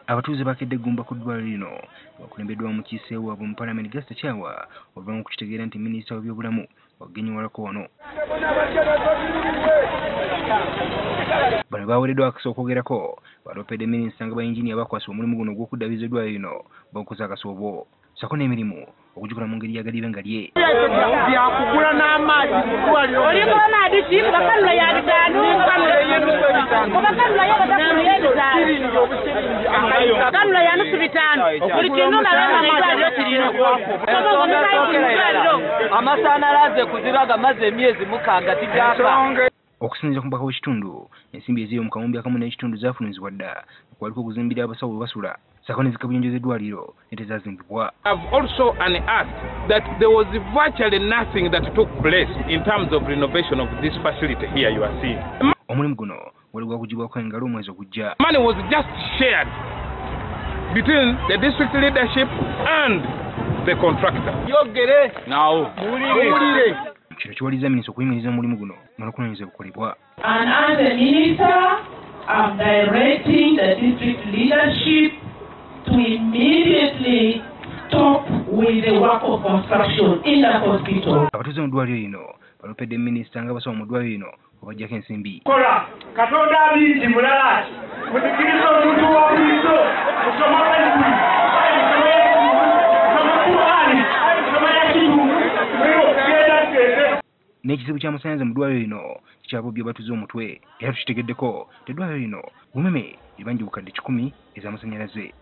Abatuuze bakedde eggumba ku ddwaliro lino bakulembeddwa omukiise waabwe mu Paalamenti Gaster Kyawa oluvannyuma okukitegeera nti minisita w'ebyobulamu wagenyiwalako wano. Bano baweereddwa akakisa okwogerako baloopedde minisita nga bayinginiya bakwasibwa omulimu guno ogw'okuddaabiriza eddwaliro lino bagukoze akasoobo ssaako n'emirimu okugikola mu ngeri y'agalibe nga lye. Byakugula n'amaadi mu ddwaliro. Oliko amaadi ki? Kuba kanula ya 500. Kuba kanula ya 500. Kanula ya 550. Buli kintu nalaba mu ddwaliro kirino. Amasannyalaze kuziba gamaze emyezi 6 tigyaka. Okusinziira ku mubaka w'ekitundu, ensimbi eziri mu kawumbi akamu n'ekitundu zaafulumizibwa dda okwaliko okuzimbira abasawo we basula ssaako n'ezikabuyonjo z'eddwaliro ne tezazimbibwa. I've also unearthed that there was virtually nothing that took place in terms of renovation of this facility here you are seeing. Omulimu guno wali gwakugibwako engalo omwezi ogujja. Money was just shared between the district leadership and the contractor. Yogere muwulire. Kino kiwaliriza minisita okuyimiriza omulimu guno nga n'okunoonyereza bukolebwa. And as a minister, I'm directing the district leadership to immediately stop with the work of construction in the hospital. Abatuuze mu ddwaliro lino baloopedde minisita nga abasawo mu ddwaliro lino obaggyako ensimbi. Kola Katonda abingi mulala ki muzikiriza omuntu wa bulijjo kusoma Bayibuli, kusoma Kuraani, kusoma Yakitundu. N'ekizibu ky'amasannyalaze mu ddwaliro lino kikyabobye abatuuze omutwe era tukitegeddeko nti eddwaliro lino umeme libanja obukadde 100 ez'amasannyalaze.